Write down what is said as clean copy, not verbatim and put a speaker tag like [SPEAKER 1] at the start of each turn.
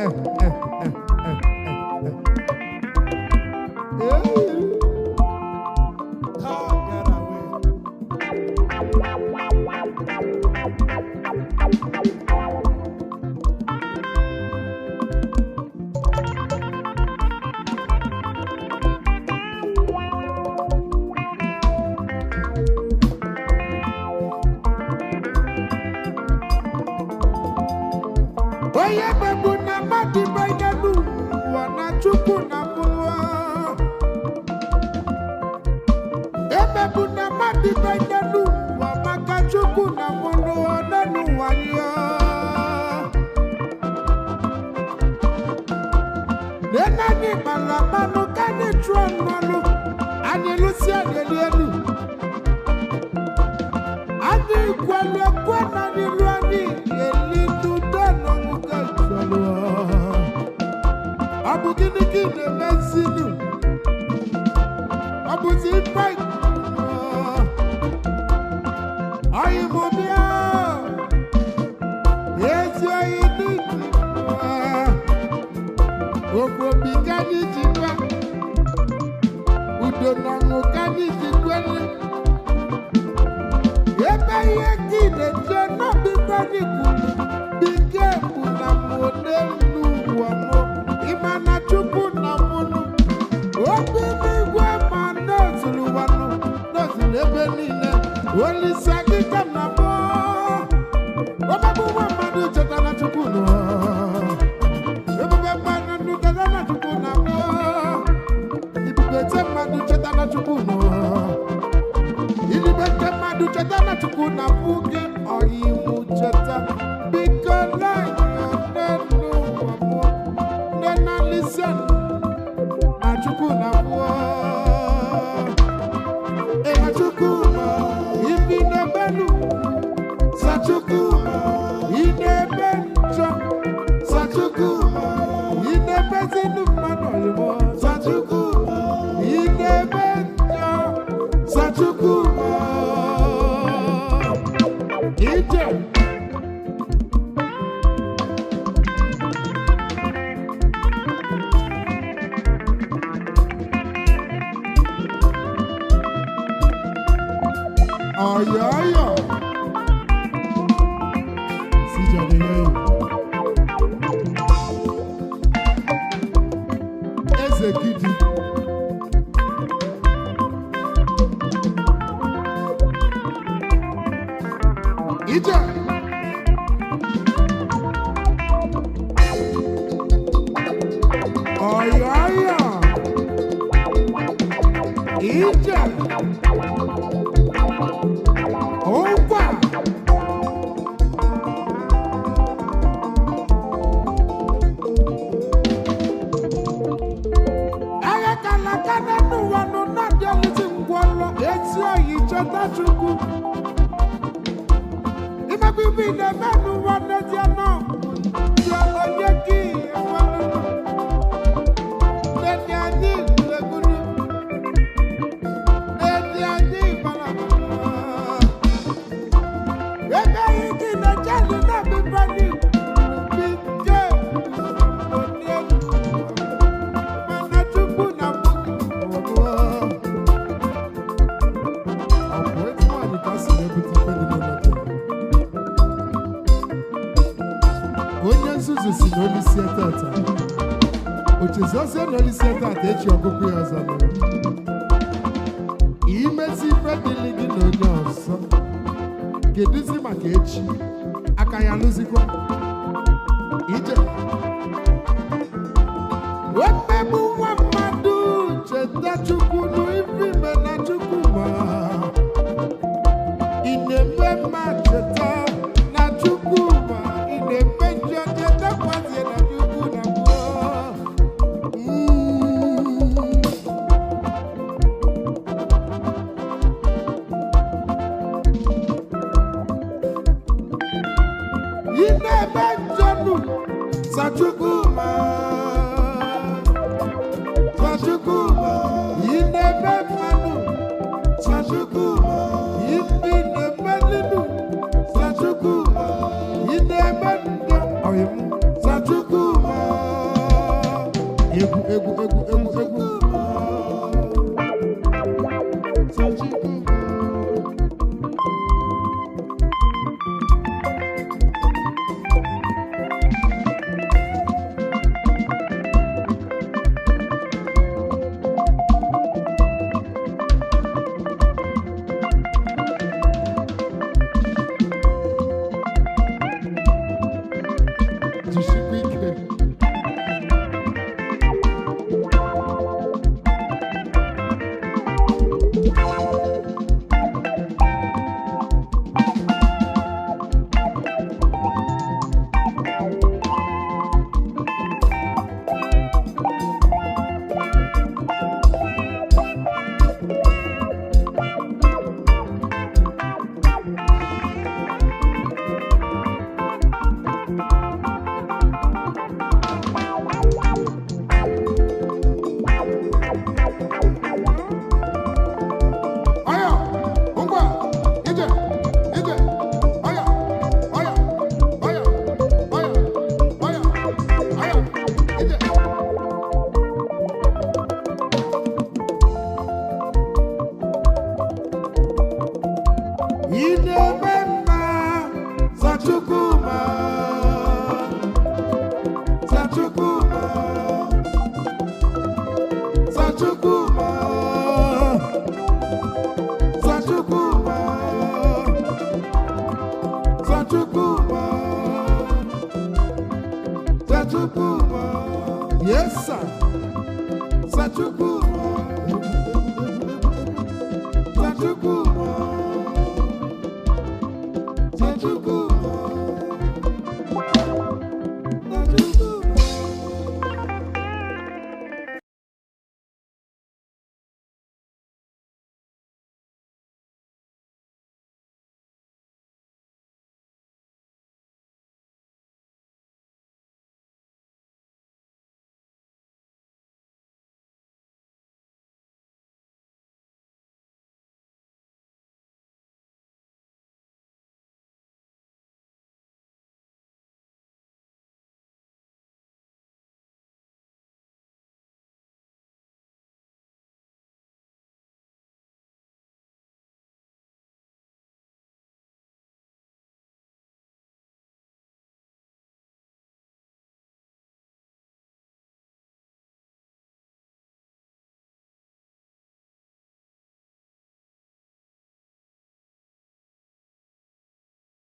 [SPEAKER 1] Eh, eh, eh, eh, eh, eh.
[SPEAKER 2] Can't get away.
[SPEAKER 1] Onye gbegbu na mmadụ ibe ya n'ụwa na Chukwu na mmụọ. Emegbu na mmadụ ibe ya n'ụwa maka Chukwu na mmụọ n'ụwa ya. Nene anyị gbara mmanụ ka anyị chụọ mmanụ, anyị lụsịa n'elu elu. Anyị kwelu ekwe na anyị lụọ anyị eli n'udo n'ọnwụ ka chọrọ. Ọ bụ gịnị ka ị na-emezinu? Ọ bụzi ife ọyị mụ bịa ezi oyi n'iji okwu obi ka anyị ji gwa udo n'ọṅụ ka anyị ji kwere ebe ihe gị na-eche n'ọbịbịa anyị kwuru bike bụ na mụ n'elu ụwa mụ ịma na Chukwu na mụnụ obi n'igwe ma n'ozuru ụwa nụ n'ozuru ebe niile olise gị ka na mụ omegbu nwa mmadụ cheta na Chukwu nụ ebube mmadụ cheta na Chukwu na mụ ibube te mmadụ cheta na Chukwu nụ Ilibe nke mmadụ cheta na Chukwu na mụ gị ọyịmụ cheta biko na-enyo n'ụwa mụ nne na lisen na Chukwu na mụ na Chukwu ma ibi na-emelu sa Chukwu ma ị na-eme njọ sa Chukwu ma ị na-emezinu mmadụ ọyịmụ sa Chukwu ma ị na-eme njọ sa Chukwu ma ije. Ọyọọyọ síjọba yọyọ eze gidi ije. Ọyọọyọ ije ụkwa. Agha kalaka n'elu ụwa nụ na-abịalite ngwọlọ ezi oyi cheta Chukwu imekwa ibe ị na-eme n'ụwa n'ezie nọ ndị onye gị enwelụnụ n'edi anyị leguru n'edi anyị gbara ebe anyị gị na-ejeli na-abịba n'ike onye mana Chukwu na mụ ọ bụ etu nwaanyị ka si na-ebute ife dị n'ụlọ gị. Onye nzuzu si na olisi tata ochezozie na olisi tata echi ọgụgụ ya ọzọ nụ. Imezi ife dịrị gị na onye ọzọ kedụzi maka echi aka ya lụzikwa ije omegbu nwa mmadụ cheta Chukwu nụ ife ime na Chukwu ma ị na-eme mma cheta na Chukwu ma ị na-eme njọ chetakwazie na Chukwu na mmụọ. Ị na-eme njọ nụ sa Chukwu ma sa Chukwu ma ị na-eme mmanụ sa Chukwu ma ibi na-eme nínú sa Chukwu ma ị na-eme njọ ọyịmụ sa Chukwu ma. Sachukwuma, Sachukwuma, Sachukwuma, Sachukwuma, Sachukwuma. Yes, sir. Sachukwuma, Sachukwuma.